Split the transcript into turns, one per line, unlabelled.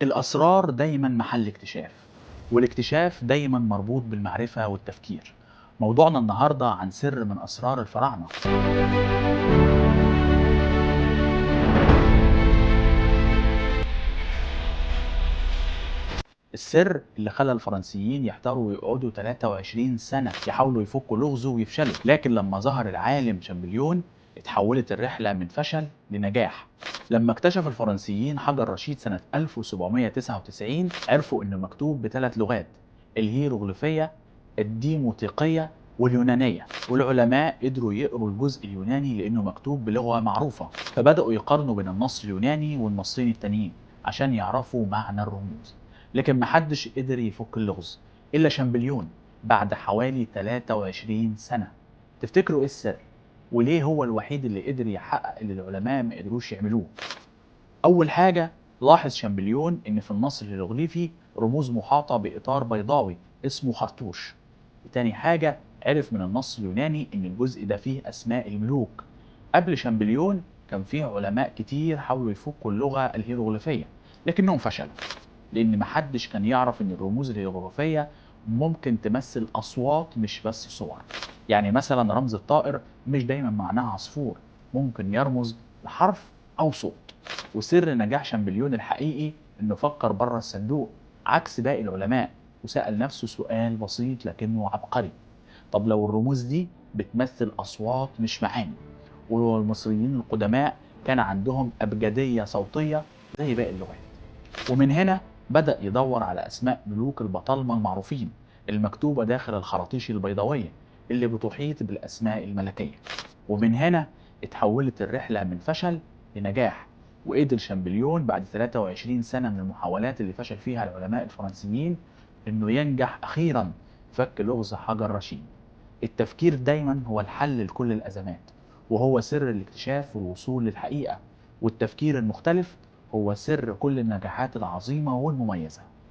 الأسرار دايما محل اكتشاف، والاكتشاف دايما مربوط بالمعرفة والتفكير. موضوعنا النهاردة عن سر من أسرار الفراعنة. السر اللي خلى الفرنسيين يحتاروا ويقعدوا 23 سنة يحاولوا يفكوا لغزة ويفشلوا، لكن لما ظهر العالم شامبليون اتحولت الرحلة من فشل لنجاح. لما اكتشف الفرنسيين حجر رشيد سنة 1799 عرفوا انه مكتوب بثلاث لغات: الهيروغليفية، الديموطيقية، واليونانية. والعلماء قدروا يقروا الجزء اليوناني لانه مكتوب بلغة معروفة، فبدأوا يقارنوا بين النص اليوناني والنصين التانيين عشان يعرفوا معنى الرموز. لكن محدش قدر يفك اللغز إلا شامبليون بعد حوالي 23 سنة. تفتكروا إيه السر؟ وليه هو الوحيد اللي قدر يحقق اللي العلماء ما قدروش يعملوه؟ أول حاجة، لاحظ شامبليون إن في النص الهيروغليفي رموز محاطة بإطار بيضاوي اسمه خرطوش. وتاني حاجة، عرف من النص اليوناني إن الجزء ده فيه أسماء الملوك. قبل شامبليون كان فيه علماء كتير حاولوا يفكوا اللغة الهيروغليفية، لكنهم فشلوا، لأن محدش كان يعرف إن الرموز الهيروغليفية ممكن تمثل أصوات مش بس صور. يعني مثلا رمز الطائر مش دايما معناه عصفور، ممكن يرمز لحرف أو صوت. وسر نجاح شامبليون الحقيقي إنه فكر بره الصندوق عكس باقي العلماء، وسأل نفسه سؤال بسيط لكنه عبقري: طب لو الرموز دي بتمثل أصوات مش معاني، ولو المصريين القدماء كان عندهم أبجدية صوتية زي باقي اللغات؟ ومن هنا بدأ يدور على أسماء ملوك البطالمة المعروفين المكتوبة داخل الخراطيش البيضاوية اللي بتحيط بالأسماء الملكية. ومن هنا اتحولت الرحلة من فشل لنجاح، وقدر شامبليون بعد 23 سنة من المحاولات اللي فشل فيها العلماء الفرنسيين إنه ينجح أخيرا فك لغز حجر رشيد. التفكير دايما هو الحل لكل الأزمات، وهو سر الاكتشاف والوصول للحقيقة، والتفكير المختلف هو سر كل النجاحات العظيمة والمميزة.